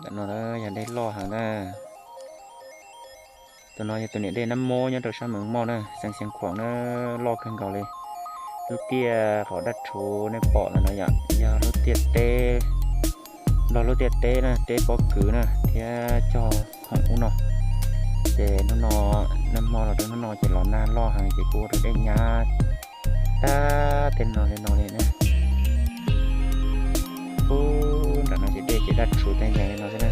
Ntawm no yog dej loj heev na. Tus no yog tus niam dej Nab Mob nyob rau sab Mes Moj na, xeev Xeev Khuam na, loj kawg nkaus li. Lub tiaj qhov dab tshuv nej pom ntawm no yom, yog lub tiaj teb, Nplog lub tiaj teb na, teb pob kws na thiab cog khoom ub no. Ces hnub no nag hmo los rau hnub no ces los nag loj heev ces kuj ua rau dej nyab tag tej no li no li na. Ub, nram no ces dej ces daj tshuv teeb yam li no xwb na.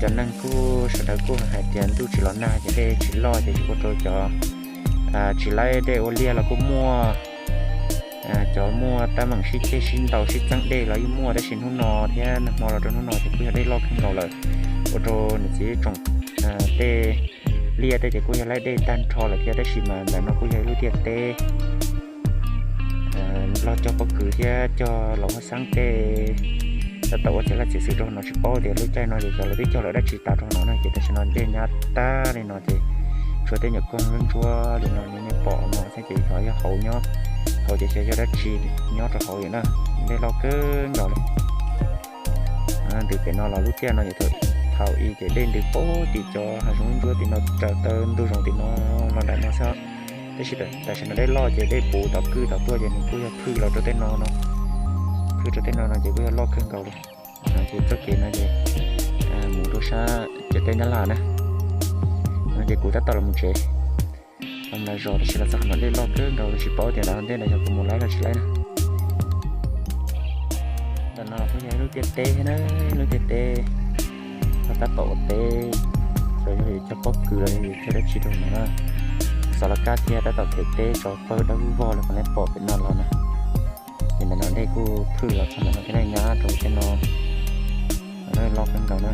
Cov neeg kuj sawv daws kuj hais tias ntuj tsis los nag ces dej tsis loj ces tsis ua rau cov tsis laib dej ua liaj los kuj muaj. Cov muaj teeb meem sib ceg sib ntaus sib txeeb dej los yeej muaj, tab sis hnub no thiab nag hmo los rau hnub no ces kuj yog dej loj kawg nkaus lawm, ua rau niam txiv tsoom tej liaj tej ces kuj yog laib dej tag nrho lawm thiab, tab sis mas ntawm no kuj yog ib lub tiaj teb Nplog cog pob kws thiab cog laus hab xeeb tej tab tom ua txiv laj txiv xwm rau no tsis paub tias lub caij no ces cov lawv twb cog lawm dab tsi tas rau no na, ces tam sim no dej nyab tag li no ces tshuav tej nyuam koj ntsuab ntsuab li no li nej pom no xwb ces xyov yog hauv nyob, hauv ces xyov yog dab tsi nyob rau hauv lawm na, dej loj kawg nkaus li. Ntws pem no los lub tiaj no ces thaum i ces dej ntws pem tim cov hav zoov ntsuab tim no raws taw ntug zoov tim no los nram no xwb. Tab sis tam sim no dej loj ces dej puv tom kwj tom tuaj ces nws kuj yog phwj los rau tej no no, phwj rau tej no no ces kuj yog loj kawg nkaus li. Ces txoj kev no ces mus rau sab ciam teb Nyab Laj na. No ces kuv tab tom los mus tsev, los mus lawm zos tab sis los txog qhov no dej loj kawg nkaus li tsis paub tias ntawm ntej no yog kuv mus laib los tsis laib na. Ntawm no kuj yog ib lub tiaj teb na, lub tiaj teb, tab tom ua teb, xyov yog yuav cog pob kws los yog yuav cog dab tsi rau no na. Xov laj kab thiab tab tom them teb tso pawg dawb vog li qhov nej pom pem no los na. Ces ntawm no dej kuj phwj los txog ntawm no thiab na, nyab rau tej no, dej loj kawg nkaus na.